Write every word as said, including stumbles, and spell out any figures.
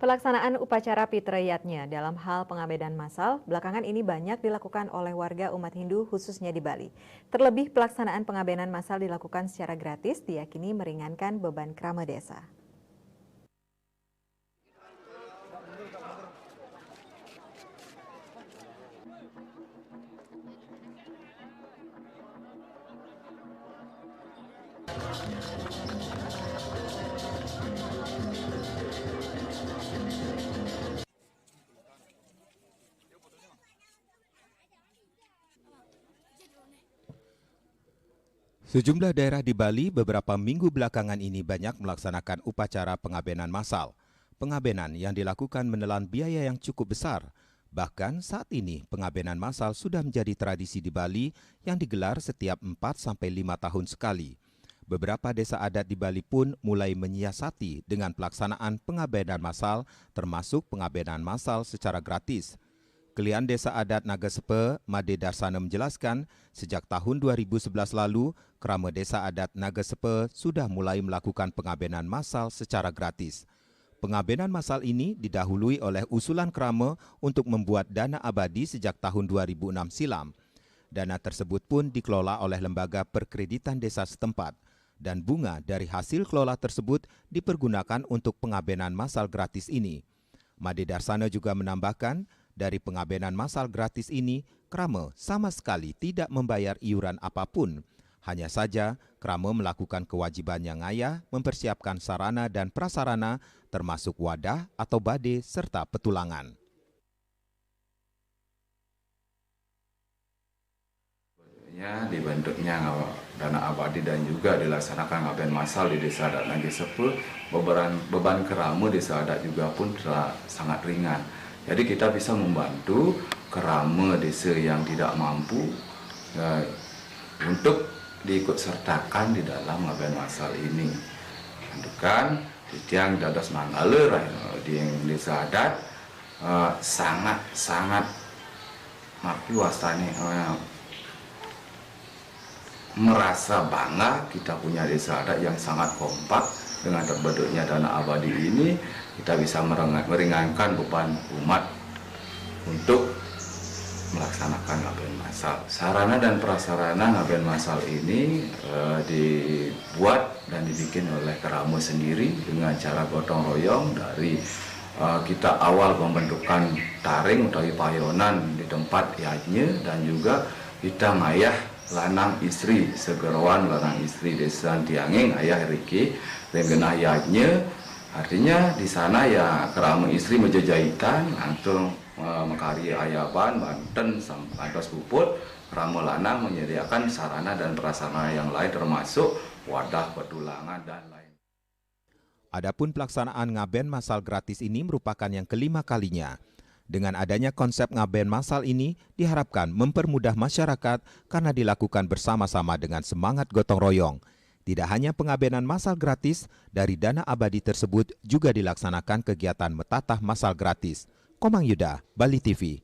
Pelaksanaan upacara Pitra Yadnya dalam hal pengabenan massal belakangan ini banyak dilakukan oleh warga umat Hindu, khususnya di Bali. Terlebih, pelaksanaan pengabenan massal dilakukan secara gratis, diyakini meringankan beban krama desa. Sejumlah daerah di Bali beberapa minggu belakangan ini banyak melaksanakan upacara pengabenan massal. Pengabenan yang dilakukan menelan biaya yang cukup besar. Bahkan saat ini, pengabenan massal sudah menjadi tradisi di Bali yang digelar setiap empat sampai lima tahun sekali. Beberapa desa adat di Bali pun mulai menyiasati dengan pelaksanaan pengabenan massal, termasuk pengabenan massal secara gratis. Kelian Desa Adat Nagasepe, Made Darsana, menjelaskan, sejak tahun dua ribu sebelas lalu, Krama Desa Adat Nagasepe sudah mulai melakukan pengabenan massal secara gratis. Pengabenan massal ini didahului oleh usulan krama untuk membuat dana abadi sejak tahun dua ribu enam silam. Dana tersebut pun dikelola oleh lembaga perkreditan desa setempat, dan bunga dari hasil kelola tersebut dipergunakan untuk pengabenan massal gratis ini. Made Darsana juga menambahkan, dari pengabenan massal gratis ini, krama sama sekali tidak membayar iuran apapun. Hanya saja, krama melakukan kewajibannya ngayah mempersiapkan sarana dan prasarana, termasuk wadah atau bade serta petulangan. Ya, dibentuknya dana abadi dan juga dilaksanakan ngaben massal di Desa Adat Nagasepe, beban, beban krama desa adat juga pun telah sangat ringan. Jadi kita bisa membantu krama desa yang tidak mampu, eh, untuk diikut sertakan di dalam ngaben massal ini. Andukan titiang dados manggala, eh, di desa adat, eh, sangat-sangat mapi wastane, eh, merasa bangga kita punya desa adat yang sangat kompak. Dengan terbentuknya dana abadi ini, kita bisa mereng-, meringankan beban umat untuk melaksanakan ngaben massal. Sarana dan prasarana ngaben massal ini, eh, dibuat dan dibikin oleh krama sendiri dengan cara gotong royong dari, eh, kita awal pembentukan taring utawi payonan di tempat yadnya dan juga kita ngayah lanang istri, segeroan lanang istri desa tiange ngayah riki ring genah yadnya. Artinya di sana ya krama istri mejejahitan langsung, eh, makarya ayaban, banten, sam-, ngantos puput, krama lanang menyediakan sarana dan prasarana yang lain termasuk wadah, petulangan, dan lain. Adapun pelaksanaan ngaben massal gratis ini merupakan yang kelima kalinya. Dengan adanya konsep ngaben massal ini diharapkan mempermudah masyarakat karena dilakukan bersama-sama dengan semangat gotong royong. Tidak hanya pengabenan massal gratis, dari dana abadi tersebut juga dilaksanakan kegiatan metatah massal gratis. Komang Yuda, Bali T V.